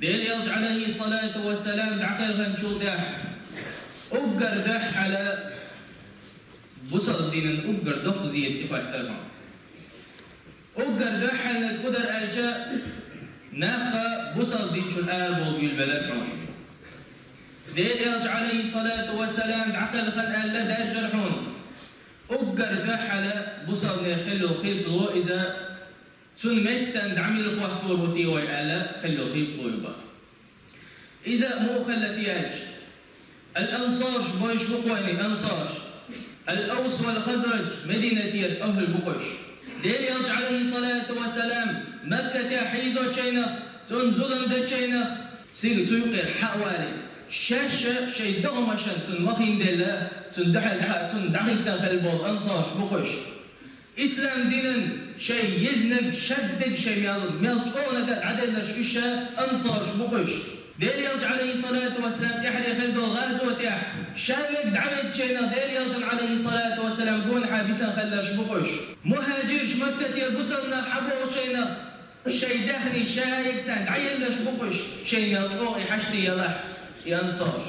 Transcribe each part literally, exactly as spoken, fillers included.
Делан элча, Ӏалайхи ссалату вассалам, дӀакхелхинчул тӀехьа уггар дуьххьал бусалба динан уггар доккха зен тӀехӀоттар хьуна. Уггар дуьххьал хӀун дар аьлча, нах бусалба дин чура арабовла буьйлабелар хьуна. Делан элча, Ӏалайхи ссалату вассалам, дӀакхелхина аьлла даьржар хьуна. Уггар дуьххьал бусалбанех хилла йолу хилла иза, цунна меттана дӀа мила хӀоттор ву те вай аьлла хилла йолу хилла ю бах. Иза муха хилла те аьлча, ал-ансараш бохуш бу кхуьнан, ансараш. Ал-Авс вал-Хазраж, Мединатера ахӀл бу кхуьш. Делан элча, Ӏалайхи ссалату вассалам, Маккатехь хьийзочу хенахь, цунна зулам дечу хенахь, цига цу юкъера хьа а валий, шаьш шайн догӀмашна цунна вахийна делла, цунна дуьхьал дӀа-, цунна дӀахӀиттина хилла болу ансараш бу кхуьш. Ислам динан шайн езниг, шадерг шайн мел, мел чӀогӀа нагахь дӀаделларш уьш ансараш бу кхуьш. Делан элча, Ӏалайхи ссалату вассалам, тӀаьхьара хилла долу гӀазотехь, ша верг дӀаведда хенахь, Делан элчан, Ӏалайхи ссалату вассалам, гонахьа бисина хилларш бу кхуьш. Мухьажираш Маккатера бусалба нах хьабогӀучу хенахь, шайн даьхни, шайн егӀ царна дӀаелларш бу кхуьш, шайна мел чӀогӀа и хьашт ялахь, и ансараш.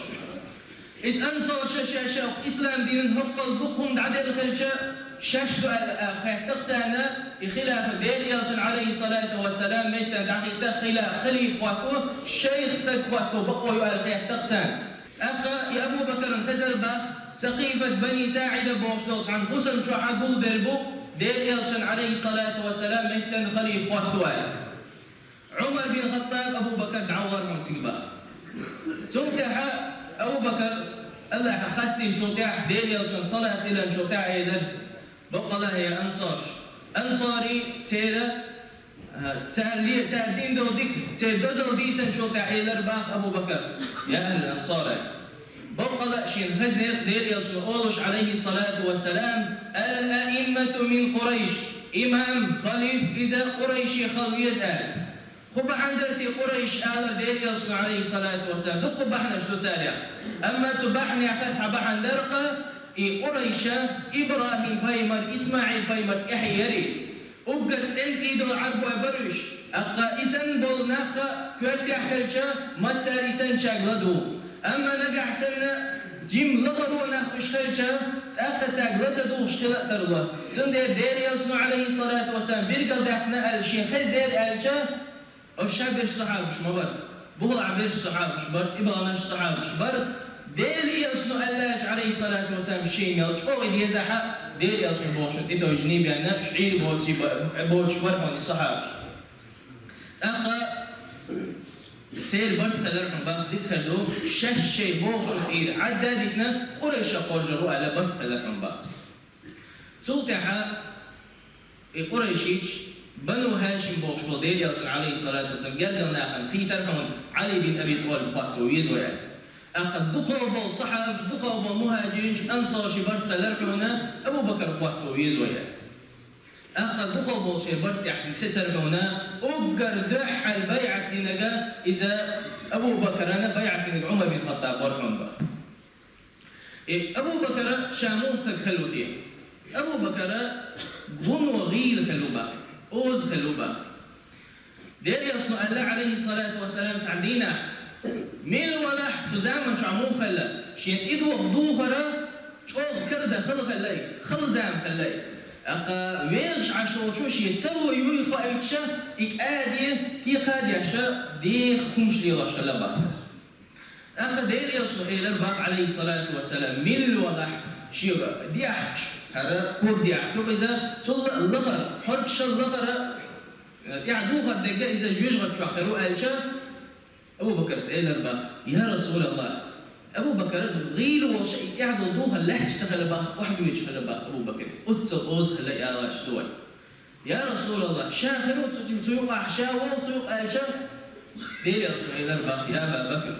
Иза ансараш шаьш ислам динан хӀоккхул дукха хӀума дӀаделла хилча, шаьш ду аьлла, а, хаьттира царна, и хилафа Делан элчан, Ӏалайхи ссалату вассалам, меттана дӀахӀитта хила-, халифа хӀотто, шайх стаг хӀотто бакъо ю аьлла хаьттира царна. ТӀаккха и Абу Бакарна хезар бах, Сакъифат Бани СаӀида бохуш долчу цхьана хӀусам чохь гулбелла бу, Делан элчан, Ӏалайхи ссалату вассалам, меттана халифа хӀотто аьлла. Ӏумар бин Хаттаб, Абу Бакар дӀавахара хьуна цига бах. Цул тӀаьхьа Абу Бакар, Аллахьа хастийначул тӀаьхьа, Делан элчанна салат диллинчул тӀаьхьа элира: «Бакъала, хӀей ансараш». Ансарий церан, а, цара ле-, цара дина долу дика, церан дозалла дийцинчул тӀаьхьа элира бах Абу Бакара: «Я ахӀлал ансар». Бакъала шена хезнера Делан элчано олуш, Ӏалайхи ссалату вассалам: «Ал-аиммату мин Къурайш». Имам, халифа, иза къурайши хила веза аьлла. ХӀун бахьана дара те къурайш алар Делан элчано, Ӏалайхи ссалату вассалам? Дуккха бахьанаш ду царех. Амма цу бахьанех цхьа бахьана дара-кх, и къурайша ИбрахӀим пайхамар, ИсмаӀил пайхамар тӀаьхье яри. Уггар цӀена цӀий долу Ӏарбой бара уьш. ТӀаккха и санна болу нах коьртехь хилча, массара и санначаьрга ладугӀу. Амма нагахь санна жимма лахара нах уьш хилча, тӀаккха цаьрга ла ца дугӀуш хила а тарло. Цундела Делан элчано, Ӏалайхи ссалату вассалам, билгалдаьккхина аьлла шена хезнера аьлча, уьш ша берш сахьабаш ма бара. Бухахь берш сахьабаш бара, и баханарш сахьабаш бара. Делан элчано аьлла аьлча, Ӏалайхи ссалату вассалам, шена мел чӀогӀа дезахь а, Делан элчано бохучунна тӀетевжиний бен, шиъ Ӏийр боций ба-, боцуш бара хьуна и сахьабаш. ТӀаккха церан барт хилира хьуна бах, дика хир ду, шаьш шайн бохучух Ӏийр Ӏадда а дитина, къурайшех хоржур ву аьлла барт хилира хьуна бах. Цул тӀаьхьа и къурайшийча, Бану ХӀашим бохуш болу Делан элчанан, Ӏалайхи ссалату вассалам, гергара нахана хийтира хьуна Ӏали бин Аби ТӀалиб хӀотто веза вай аьлла. ТӀаккха дукхах болу сахьабаш, дукхах болу мухьажиринаш, ансарший барт хилира хьуна Абу Бакар хӀотто веза вай аьлла. ТӀаккха дукхах болчеран барт тӀехь сецира хьуна уггар дуьххьал байӀат динарг, иза Абу Бакарна байӀат динарг Ӏумар бин Хаттаб вара хьуна бах. И Абу Бакар ша муха стаг хилла ву те? Абу Бакар вуно гӀийла хилла ву бах, оза хилла ву бах. Делан элчано аьлла, Ӏалайхи ссалату вассалам, цхьана дийнахь, милла валахь, цу заманчохь муха хилла, шен тӀедогӀу духар чӀогӀа карадан хала хилла и, хала зама хилла и. ТӀаккха вехаш Ӏаш волчо шен таро юй хоуьйтуш, и кӀаде, кхайкха а деш, деха хӀумаш лелош хилла бах цара. ТӀаккха Делан элчано элира бах, Ӏалайхи ссалату вассалам, милла валахь, шен дехкаш, хӀара ког дехка ду иза, цул а лахара, хьоркашал лахара, тӀаьхьа духар дерг иза жоьжахати чохь хир ву аьлча, Абу Бакара элира бах: «Я РасулаллахӀ, Абу Бакар гӀийла волуш и тӀаьхьа долу духар лаьтташ ца хилла бах, охьадоьдуш хилла бах Абу Бакар. Оццул оза хилла», — аьлла аьлча ду вай. «Я РасулаллахӀ, ша хир ву цу, цу юкъахь, ша вогӀу цу юкъахь», — аьлча, Делан элчано элира бах: «Я Аба Бакр,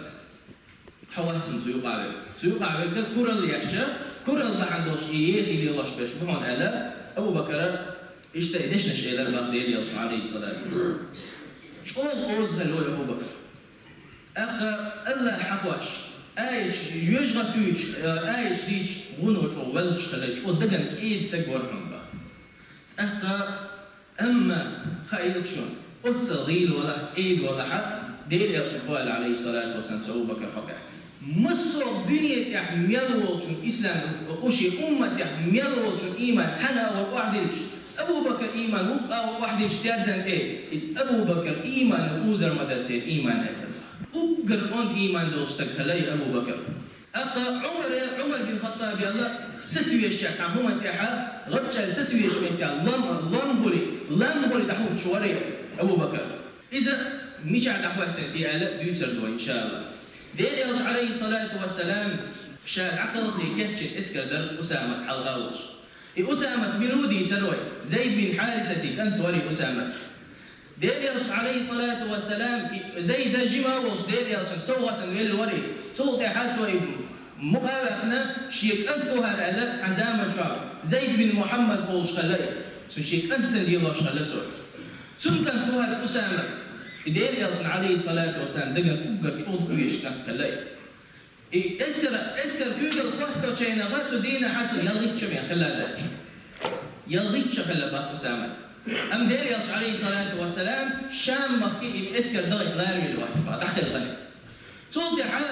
хьо вац цунна цу юкъахь верг. Цу юкъахь верг куралла еш, куралла бахьана долуш и ехий лелош берш бу хьуна», — аьлла, Абу Бакара иштта и дешнаш элира бах Делан элчано, Ӏалайхи ссалату вассалам. ЧӀогӀа оза хилла ву Абу Бакр. ТӀаккха Аллахь хьахош, аяташ, жоьжахати дуьйцуш, аяташ дийцуш, вуно чӀогӀа воьлхуш хилла, чӀогӀа дагна кӀеда стаг вара хьуна бах. ТӀаккха, амма хаийла шуна, оццул гӀийла валахь, кӀеда валахь, Делан элчано аьлла, Ӏалайхи ссалату вассалам, цу Абу Бакра хьокъехь: «Массо а дуьне тӀехь мел волчун ислам, укх шен умматехь мел волчун ийман цхьана а вара охьадиллаш, Абу Бакра ийман вукху а вара охьадиллаш терзан тӀе, иза Абу Бакра ийман узар ма дара церан ийман», — аьлла. Уггар онда ийман долуш стаг хилла и Абу Бакр. ТӀаккха Ӏумаре, Ӏумар бин Хаттабе аьлла, сацавеш цхьана хӀуманна тӀехь, гӀаттачаьрга сацавеш меттехь, лом, лом хуьлий, лом хуьлий дӀахӀуттуш вара Абу Бакр. Иза мичахь дӀахӀоьттина те аьлла, дуьйцур ду вай, иншааллахӀ. Делан элча, Ӏалайхи ссалату вассалам, ша дӀакхалхале кечйина эскар дара Усамат хьалха волуш. И Усамат мила ву дийцар вай? Зайд бин Хьарисатин кӀант вара и Усамат. Делан элча, Ӏалайхи ссалату вассалам, и Зайд жима а волуш, Делан элчанна совгӀатана велла вара и. Цул тӀаьхьа цо и мукъа а ваьккхина, шен кӀант ву хӀара аьлла, цхьана заманчохь Зайд бин Мухьаммад олуш хилла и. Цу шен кӀант санна лелош хилла цо. Цуьнан кӀант ву хӀара Усамат. И Делан элчанна, Ӏалайхи ссалату вассалам, дагна уггар чӀогӀа дукха везаш кӀант хилла и. И эскар, эскар куьйгалла хӀотточу хенахь цу дийнахь цунна ялхитта шо бен хилла даьлча. Ялхитта шо хилла боху Усамат. Амма Делан элча, Ӏалайхи ссалату вассалам, Шам-махке и эскар дахийта ларавелла вац боху, дӀакхелхина. Цул тӀаьхьа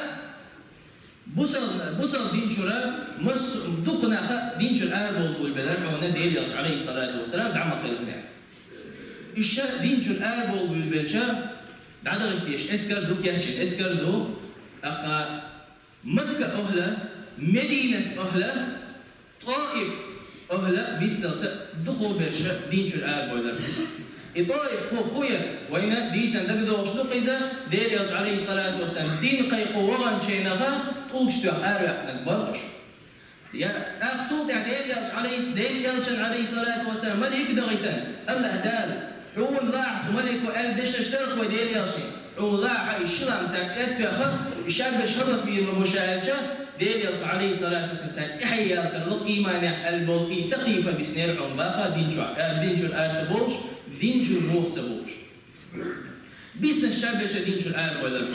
бусал-, бусалба дин чуьра массо а дукха нах дин чуьра арабовла гулбелира хьуна Делан элча, Ӏалайхи ссалату вассалам, дӀа ма кхелхинехь. Уьш дин чуьра арабовла гулбелча, дӀадахийта дезаш эскар ду, кечйина эскар ду, тӀаккха Макка охӀла, Мединат охӀла, ТӀаиф охӀла, биссалца дукха берш дин чуьра арабевлира. И ТӀаиф кху хӀун яра, вайна дийцина дагадогӀуш ду-кх иза, Делан элча, Ӏалайхи ссалату вассалам, дин кхайкхо ваханчу хенахь тӀулгаш тоьхна араваьккхинарг бара уьш. Я, тӀаккха цул тӀаьхьа Делан элча, Ӏалайхи, Делан элчанна, Ӏалайхи ссалату вассалам, малик дахийтина, АллахӀ Дала, хьуна лахьа цу малико аьлла дешнаш дара-кх вай Делан элчане, хьуна лахьа и ши лам цаьрга тӀетоьхна, и шаберш хӀаллакбийр ма бу ша аьлча, Делан элчано, Ӏалайхи ссалату вассалам, царна тӀаьхье ялтар лакха ийманехь аьлла болу и Сакъифа биснера хьуна баха дин чуьра, а, дин чуьра ара ца бовлуш, дин чуьра боху ца бовлуш. Биснарш шаберш дин чуьра арабевлира.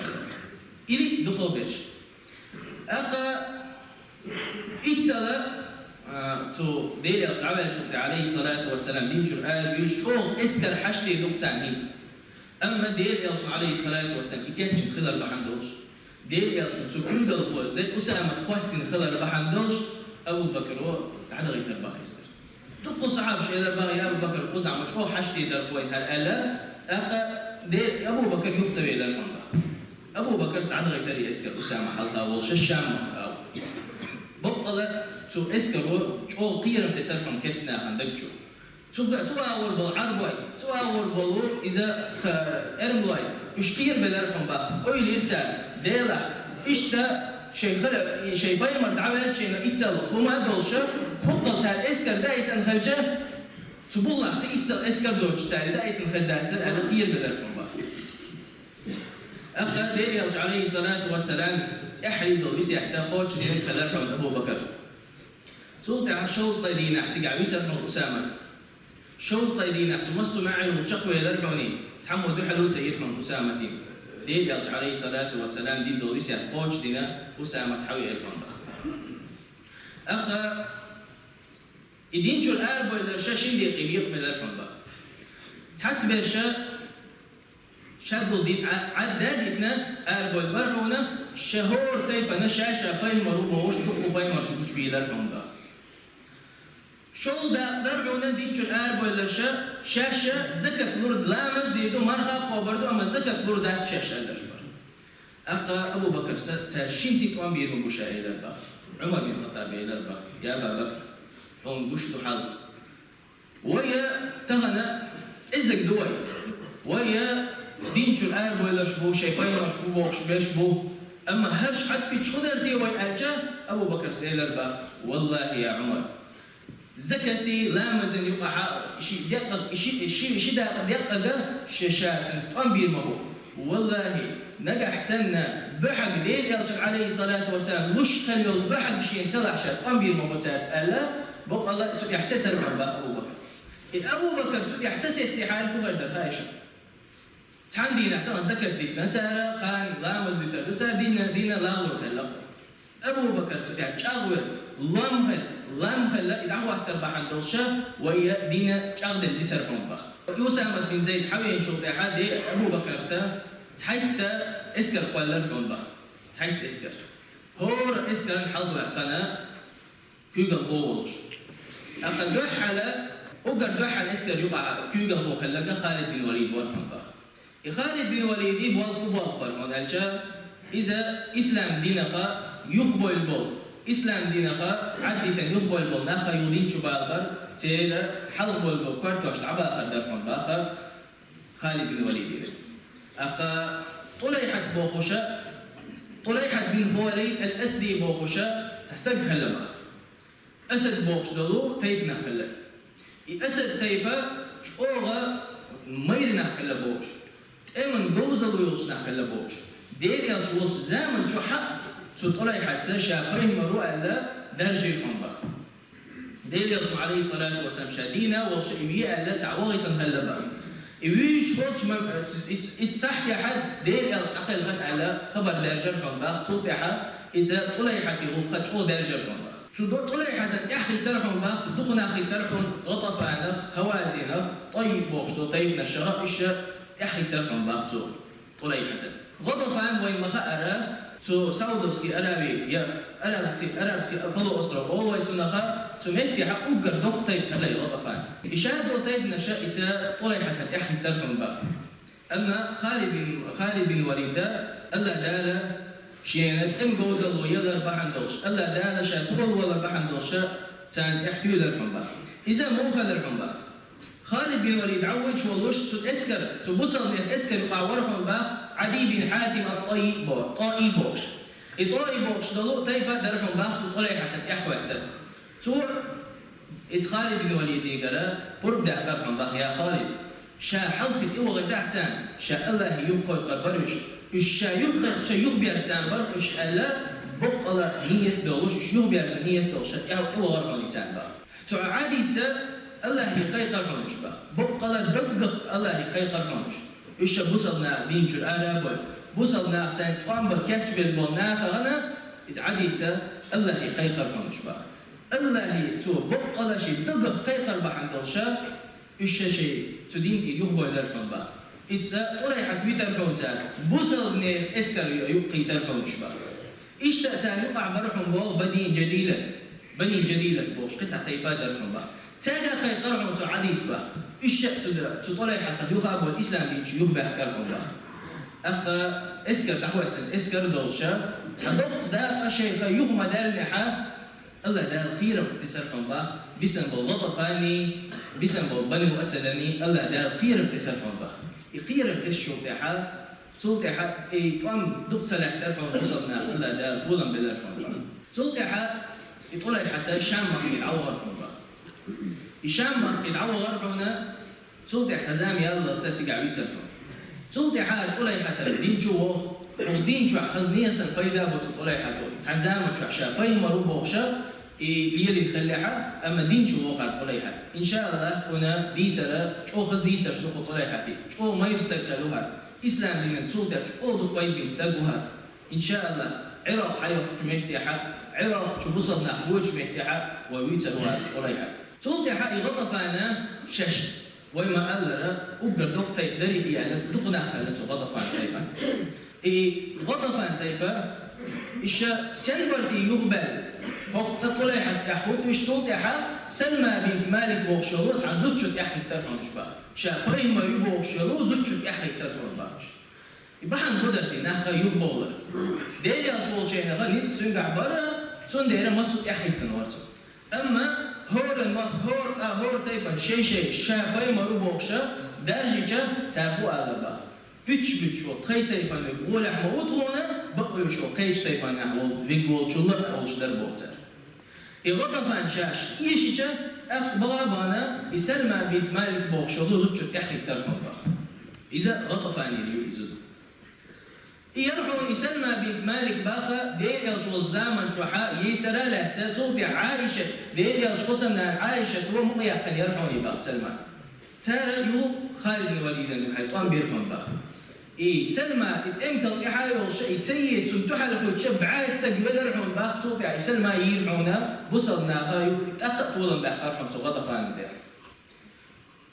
Или дукха берш. ТӀаккха иццала, а, цу Делан элча дӀаваьллачул тӀаьхьа, Ӏалайхи ссалату вассалам, дин чуьра арабуьйлуш чӀогӀа эскар хьаштий ду-кх царна хӀинца. Амма Делан элчано, Ӏалайхи ссалату вассалам, и кечйина хилар бахьана долуш, Делан элчано цу куьйгалхо Зай-, Усамат хӀоттийна хилар бахьана долуш, Абу Бакро дӀадахийтар баха эскар. Дуккха сахьабаш элира баха: «Я Абу Бакр, кхузахь ма чӀогӀа хьаштий дара-кх вайна хӀара», — аьлла, тӀаккха де-, Абу Бакр юха ца велира хьуна баха. Абу Бакра дӀадахийтира и эскар Усама хьалха волуш Шам-махка. Баккъала цу эскаро чӀогӀа кхерам тесира хьуна керста нахана даг чу. Цу, цу агӀор болу Ӏарбой, цу агӀор болу иза ха-, эрмалой, уьш кхерабелира хьуна баха. Ойла йира цара, Делахь, иштта шайн хала, шайн пайхамар дӀаваьллачу хенахь иццал хӀума а долуш, хӀокхул цара эскар даийтина хилча, цу буллахь тӀе иццал эскар доцуш цара даийтина хир дацара аьлла, кхерабелира хьуна баха. ТӀаккха Делан элча, Ӏалайхи ссалату вассалам, тӀаьххьара долу весет кхочушдинарг хилира хьуна Абу Бакр. Цул тӀаьхьа шовзткъе дийнахь цигахь висира хьуна Усамат. Шовзткъе дийнахь цу массо а маьӀӀе чекхвелира хьуна, цхьаммо дуьхьал а ца йира хьуна Усамате. Делан элча, Ӏалайхи ссалату вассалам, дина долу весет кхочушдина, Усамат хьавеара хьуна баха. ТӀаккха и дин чуьра арабевлларш шина декъе бекъабелира хьуна баха. Цхьацца берш шадолу дин Ӏа-, Ӏадда а дитина, арабевлла бара хьуна, шайн хӀора тайпана ша-ша пайхамар ву бохуш, дуккха пайхамарш гучубийлира хьуна баха. ШолгӀа дакъа дара хьуна дин чуьра арабевлларш, шаьш закат лур ду, ламаз дийр ду, марха кхобур ду, амма закат лур дац шаьш аьлларш бара. ТӀаккха Абу Бакра цаьршинца тӀом бийр ма бу ша элира баха. Ӏумар бин Хаттаба элира баха: «Я Аба Бакр, хьуна гуш ду хьал. Вай тахана кӀезиг ду вай. Вай дин чуьра арабевлларш бу, шайн пайхамарш бу бохуш берш бу. Амма хӀорш хьатӀабиттича хӀун дара те вай?» — аьлча, Абу Бакра элира баха: «Валлахи, я Ӏумар, закатий, ламазан юкъахь ши декъаг-, ши, ши, ши дакъа декъага ша, ша цуьнца тӀом бийр ма бу. Валлахи, нагахь санна баьхьаг, Делан элчанна, Ӏалайхи ссалату вассалам, луш хила йолу баьхьаг шена ца лахь, ша тӀом бийр ма бу цаьрца», — аьлла, бакъала цу тӀехь сецар бара баха Абу Бакр. И Абу Бакр цу тӀехь ца сеццехьара хӀун хир дара хаьий шуна? Цхьана дийнахь тахана закат дитина цара, кхана ламаз дитар ду цара, дина, дина лалур хилла. Абу Бакр цу тӀехь чӀагӀвелла, лом хилла, лом хилла, и дӀахӀоттар бахьана долуш, вай дина чӀагӀделла дисар хьуна баха. Усамат бин Зайд хьавеанчул тӀаьхьа де Абу Бакра Цхьайтта эскар кхоьллира хьуна баха. Цхьайтта эскар. ХӀора эскаран хьалхаваьккхина куьйгалхо волуш. ТӀаккха дуьххьара, уггар дуьххьара эскар юкъахь куьйгалхо хилларг Халид бин Валид вара хьуна баха. И Халид бин Валида болх хӀун болх бара хьуна аьлча, иза ислам динах юхабевлла болу, ислам динах Ӏадитан юхабевлла болу нах юха дин чу балабар, церан хьалхабевлла болу коьртош дӀабахар дара хьуна баха Халид бин Валида. ТӀаккха ТӀулайхьат бохуша, ТӀулайхьат бин Хулайд ал-Асади бохуша цхьа стаг хилла баха. Асад бохуш долу тайпанах хилла. И Асад тайпа чӀогӀа майра нах хилла бохуш, тӀеман говзалла йолуш нах хилла бохуш. Дела аьлча волчу заман чохь а цу ТӀулайхьатца ша пайхамар ву аьлла даржийра хьуна баха. Делан Элчано, Ӏалайхиссалату вассалам, ша дийна волуш и ве аьлла цхьа вахийтина хилла баха. И вуьйш волчу ма-, ицу, ицу сахьтехь Делан Элча дӀакхелхина аьлла хабар даьржира хьуна баха, цул тӀаьхьа иза ТӀулайхьата гӀуллакх чӀогӀа даьржира хьуна баха. Цу ТӀулайхьатан тӀаьхьахӀиттира хьуна баха, дукха нах хӀиттира хьуна ГӀатафанах, Хавазинах, ТӀайи бохуш долу тайпанашах, иштта тӀаьхьахӀиттира хьуна баха цо ТӀулайхьатан. ГӀатафан вайн ма хаара, цу Саудовский Аравия, я Арабский, Арабский полуостров олу вай цунах, цу меттехь уггар доккха тайпа хилла и ГӀатафан. И ша долу тайпанаша ица ТӀулайхьатан тӀаьхьахӀиттира хьуна баха. Амма Халид бин, Халид бин Валида, АллахӀ Дала шена тӀеман говзалла ялар бахьана долуш, АллахӀ Дала ша тӀе валар бахьана долуш, царна тӀаьхьа туьйлира хьуна баха. Иза муха хилира хьуна баха? Халид бин Валид дӀавоьдуш волуш, цу эскар, цу бусалбанех эскар юкъахь вара хьуна баха Ӏадий бин Хьатим ат-ТӀайи бо-, ТӀайи бохуш. И ТӀайи бохуш долу тайпа дара хьуна баха цу ТӀулайхьатан тӀаьхьахӀиттар. Цо иза Халид бин Валидагара пурба даьккхира хьуна баха: «Я Халид, ша хьалхе тӀевахийтахь царна, ша АллахӀе юхакхайкхор бара уьш. Уьш ша юхакхайкхича юхаберза бара уьш», аьлла, боккъала ниет долуш, уьш юхаберзо ниет долуш, ша тӀе-, тӀевахара хьуна царна баха. Цу Ӏадийса АллахӀе кхайкхира хьуна уьш баха. Боккъала даггах АллахӀе кхайкхира хьуна уьш. Уьш ша бусалба нах дин чуьра ара а бойла. Бусалба нах царна тӀом бан кечбелла болу нах а хилла, иза Ӏадийса АллахӀе кхайкхира хьуна уьш баха. АллахӀе цо боккъала шен даггах кхайкхар бахьана долуш, уьш ша шайн цу дин тӀе юхабевлира хьуна баха. Иза ТӀулайхьат витар хьуна цара, бусалбанех эскар ю-, юккъе хӀиттар хьуна уьш баха. Иштта царна юкъахь бара хьуна боху Бани Джадилат, Бани Джадилат бохуш, кхин цхьа тайпа дара хьуна баха. Цаьрга кхайкхира хьуна цу Ӏадийса баха. Уьш ша цу да-, цу ТӀулайхьатах юха а боху ислам дин чу юхабаьхкира хьуна баха. ТӀаккха эскар дӀахӀоьттина, эскар долуш, цхьа доккха дакъа шайх юха ма-даьллинехь, АллахӀ Дала кхерам тесира хьуна баха, бисина болу ГӀатафани, бисина болу Бану Асадани, АллахӀ Дала кхерам тесира хьуна баха. И кхерам тесначул тӀаьхьа, цул тӀаьхьа и тӀом дукха ца лаьттара хьуна бусалба нах, АллахӀ Дала толам белира хьуна баха. Цул тӀаьхьа и ТӀулайхьат Шам-махке дӀавахара хьуна баха. И Шам-махке дӀавахара хьуна, цул тӀаьхьа зама яллалц цигахь висира хьуна. Цул тӀаьхьа ТӀулайхьат дин чу воху, хӀокху дин чохь хаза нехан пайда бу цу ТӀулайхьата. Цхьана заман чохь ша пайхамар ву бохуш, и лелийна хиллехь, амма дин чу воху хӀара ТӀулайхьат. ИншааллахӀ, кхунна дийцар, чӀогӀа хаза дийцарш ду кху ТӀулайхьатан. ЧӀогӀа майра стаг хилла ву хӀара. Ислам динан цул тӀаьхьа чӀогӀа дукха пайда бина стаг ву хӀара. ИншааллахӀ, Ӏиракъ хьайоккхучу меттехь, Ӏиракъ чу бусалба нах боьдучу меттехь вай вуьйцур ву хӀара ТӀулайхьат. Цул тӀаьхьа и ГӀатафана шаьш, вай ма-аллара, уггар доккха тайпа дарий аьлла, дукха нах хилла цу ГӀатафан тайпан. И ГӀатафан тайпа, иша сенбарти юхабаьлла, хӀокху цу ТӀулайхьат тӀехь хӀуттуш, цул тӀаьхьа Салма бинт Малик бохуш йолу цхьана зудчун тӀаьхьахӀиттар хьуна уьш баха. Ша пайхамар ю бохуш йолу зудчун тӀаьхьахӀиттар хьуна баха уьш. И бахьана хӀун дара те нах юхабовлар? Делан Элча волчу хенахь ницкъ цуьнгахь бара, цундела массо а тӀаьхьахӀиттина вара цо. Амма хӀора мах-, хӀора къа-, хӀора тайпана шай-шай ша пайхамар ву бохуш даржийча, цара хӀун алар баха? Буьтуш-буьтуш волу тхайн тайпана верг гӀолехь ма ву тхуна, бакъвеш волу кхечу тайпанехь волу верг волчул а волуш дара боху цара. И ГӀатафан шаьш эшича, тӀаккха баха а бахана, и Салма бинт Малик бохуш йолу зудчун тӀаьхьахӀиттар хьуна баха. Иза ГӀатафанера ю и зуда. И яра хьуна и Салма бинт Малик баха, Делан Элча волчу заман чохь йийсара а лаьцна, цул тӀаьхьа Ӏайшат, Делан Элчан хӀусамнана Ӏайшат ву мукъаяьккхина яра хьуна и баха Салма. Цара ю Халид бин Валидана юххе тӀом бира хьуна баха. И Салма, и цӀемкал тӀаьхьа йолуш, и ца е, цунна дуьхьал хуьлуш бӀе стаг велира хьуна баха, цул тӀаьхьа и Салма йийра хьуна бусалба наха, ю-, тӀаккха а толам баьккхира хьуна цу ГӀатафана тӀехь.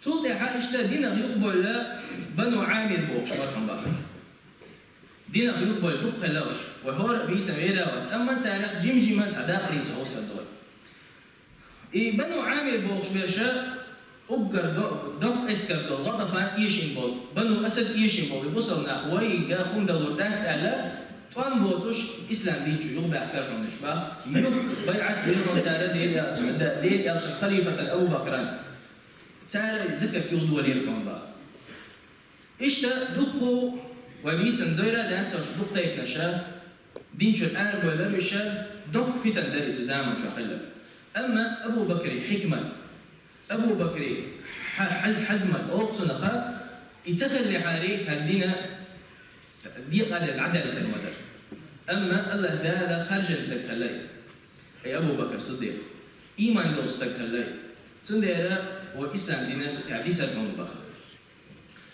Цул тӀаьхьа иштта динах юхабевлла Бану Ӏамир бохуш бара хьуна баха. Динах юхабевлла дукха хиллараш, вай хӀора а бийца вера вац, амма царех жим-жима цхьа дакъа дийца хьовсар ду вай. И Бану Ӏамир бохуш берш уггар до-, доккха эскар долу, ГӀатафан эшийна болу, Бану Асад эшийна болу и бусалба нах вайга хӀума далур дац аьлла, тӀом боцуш, ислам дин чу юхабаьхкира хьуна уьш бах, юха байӀат дира хьуна цара Дела, Дела элчан халифатан Абу Бакран. Цара закат юхадолийра хьуна бах. Иштта дуккха вай бийцина дойра а дац уьш, дукха тайпанаша, дин чуьра арабевллера уьш, доккха фитна дара и цу заман чохь хилларг. Амма Абу Бакри хьикмат, Абу Бакри хьа-, хьаз-, хьазмат оха цунах, и ца хиллехьара, хӀара дин декъала дӀадаьлла хир ма дара. Амма АллахӀ Дала харжина стаг хилла и, и Абу Бакр Сиддикъ. Ийман долу стаг хилла и. Цундела вай ислам дин цу тӀехь дисар хьуна бах.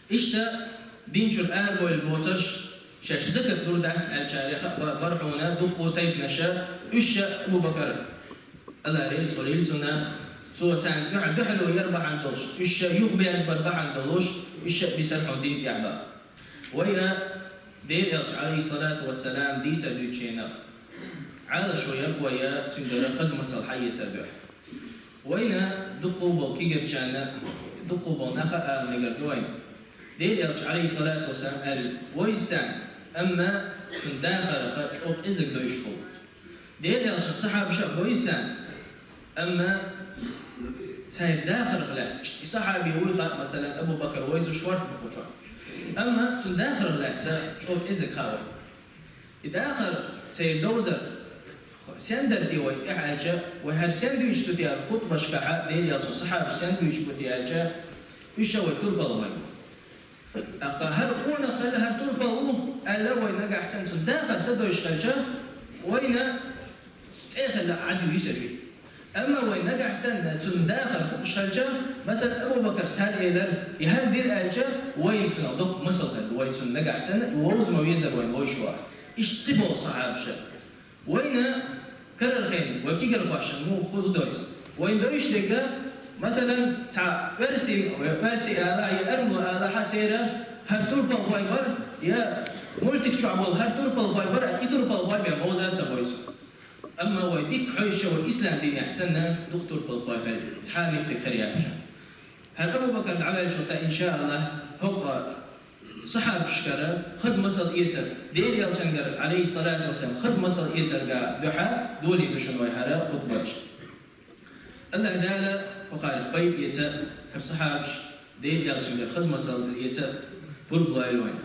Иштта дин чуьра арабевлла боцурш, шаьш закат лур дац аьллачарех а ба-, бара хьуна дуккха тайпанаша, уьш а Абу Бакр, АллахӀ реза хуьлийла цунна, цо царна дуьхьа-, дуьхьало яр бахьана долуш, уьш а юхаберзабар бахьана долуш, уьш а бисар хьуна дин тӀехь бах. Вай а Дела элча, Ӏалайхиссалату вассалам, дийцар дуьйцучу хенахь, Ӏалашо яр вай а цуьнгара хаза масал хьаэцар дуьхьа. Вайна дуккха болу кегийрхошна, дуккха болу наха а ала мегар ду вайна. Дела элча, Ӏалайхиссалату вассалам, аьлла: «Вовза царна, амма цуьнан дахарх чӀогӀа кӀезиг довзуш хуьлу». Дела элчан сахьабаш а вовза царна, амма церан дахарх лаьцна, и сахьаби вуй хаьа, масала, Абу Бакр вовзуш вара хӀокху чохь. Амма цуьнан дахарх лаьцна чӀогӀа кӀезиг хаьа вайна. И дахар церан довзар сен дара те вай тӀехь аьлча, вай хӀара сен дуьйцуш ду те хӀара хутбашкахь, Дела элчан сахьабаш сен дуьйцуш бу те аьлча, уьш а вай турпал вай. ТӀаккха хӀара къонах хилла, хӀара турпал ву аьлла, вай нагахь санна цуьнан дахар ца довзуш хилча, вайна цӀе хилла Ӏад ю йисар ву. Амма вай нагахь санна цуьнан дахар хууш хилча, масала, Абу Бакрс хӀара элира, и хӀара дира аьлча, вайна цунах доккха масал хир ду, вай цунна нагахь санна, и вовза ма везара вайна вовзуш вахь. Иштта кхин болу сахьабаш а. Вайна карархойн, вай кегийрхошна муха хӀун ду дойза? Вайна дойзуш дерг, масала, цхьа оьрси, вай оьрси ала, я арму ала хьан церан хӀара турпалхой бара, я мультик чохь болу хӀара турпалхой бара, и турпалхой бен вовза а ца войсу. Амма вай дика хьоьжуш вай ислам динехь санна, дукха турпалхой хилла, цхьа а меттиг хир яц шуна. ХӀара Абу Бакр дӀаваьллачул тӀаьхьа, иншааллахӀ, хӀокху сахьабашкара хаза масал эцар, Дела элчангара, Ӏалайхиссалату вассалам, хаза масал эцарга дуьхьа долийла ду шуна вай хӀара хутбаш. АллахӀ Дала хӀокхарах пайда эца, хӀара сахьабаш Дела элчангара хаза масал эца пурба лойла вайна.